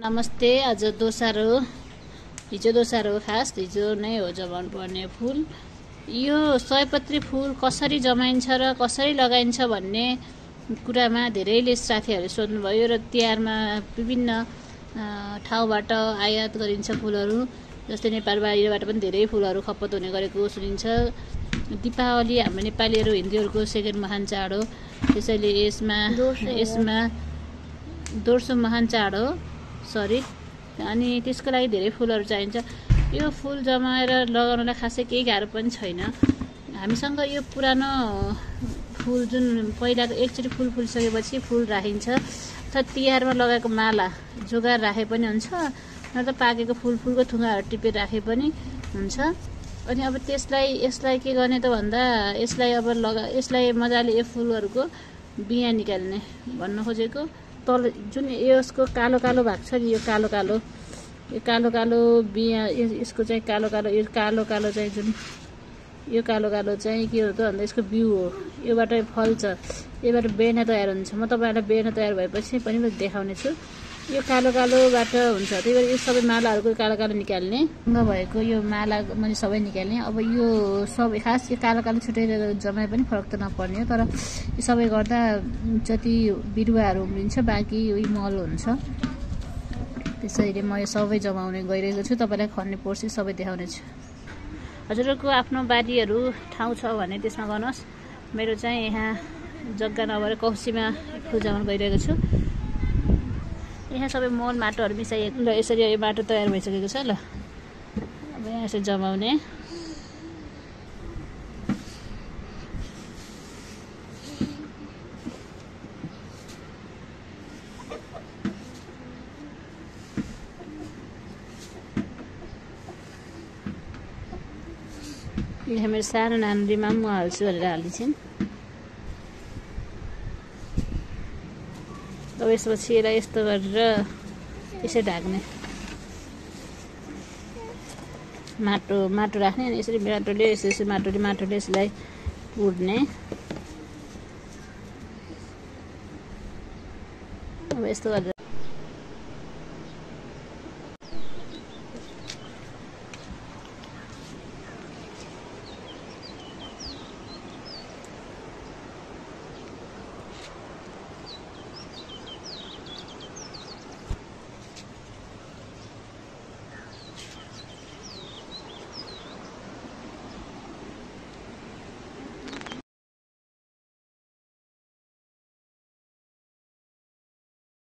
नमस्ते। आज दोस्रो हिजो दोस्रो खास हिजो नै हो जमाउनु पर्ने फुल। यो सयपत्री फुल कसरी जमाइन्छ र कसरी लगाइन्छ भन्ने कुरामा धेरैले साथीहरूले सोध्नुभयो र तिहारमा विभिन्न ठाउँबाट आयात गरिन्छ फुलहरू, जस्तै नेपाल बाहिरबाट पनि धेरै फुलहरू खपत हुने गरेको सुनिन्छ। दीपावली हाम्रो नेपालीहरू हिन्दूहरूको सेकेन्ड महान चाड हो, त्यसैले यसमा दोस्रो महान चाड हो अनि त्यसको लागि धेरै फुलहरू चाहिन्छ। यो फुल जमाएर लगाउनलाई खासै केही गाह्रो पनि छैन। हामीसँग यो पुरानो फुल जुन पहिलाको एकचोटि फुल फुलिसकेपछि फुल राखिन्छ, अथवा तिहारमा लगाएको माला जोगाएर राखे पनि हुन्छ, न त पाकेको फुलको थुङ्गाहरू टिपेर राखे पनि हुन्छ। अनि अब यसलाई के गर्ने त भन्दा यसलाई मजाले यो फुलहरूको बिया निकाल्ने भन्न खोजेको। तल जुन यसको कालो कालो भाग छ नि, यो कालो कालो बिया, यसको चाहिँ कालो कालो चाहिँ जुन यो कालो चाहिँ के हो त भन्दा यसको बिउ हो। योबाट फल्छ, योबाट बेर्ना तयार हुन्छ। म तपाईँहरूलाई बेर्ना तयार भएपछि पनि देखाउने छु। यो कालोबाट हुन्छ, त्यही भएर यो सबै मालाहरूको कालो निकाल्ने नभएको यो माला मैले सबै निकाल्ने। अब यो सबै खास यो कालो छुटेर जमाए पनि फरक त नपर्ने हो, तर यो सबै गर्दा जति बिरुवाहरू उम्रिन्छ बाँकी उही मल हुन्छ। त्यसैले म यो सबै जमाउने गइरहेको छु। तपाईँलाई खन्ने प्रोसेस सबै देखाउने छु। हजुरहरूको आफ्नो बारीहरू ठाउँ छ भने त्यसमा गर्नुहोस्। मेरो चाहिँ यहाँ जग्गा नभएर कौसीमा फुल जमाउन गइरहेको छु। यहाँ सबै मल माटोहरू मिसाइएको ल, यसरी यो माटो तयार भइसकेको छ। ल अब यहाँ यसरी जमाउने। यहाँ मेरो सानो नानीमा म हाल्छु भनेर हालिदिन्छन्। अब यसपछि यसलाई यस्तो गरेर यसरी ढाक्ने, माटो राख्ने, अनि यसरी माटोले यसलाई पुर्ने। अब यस्तो गरेर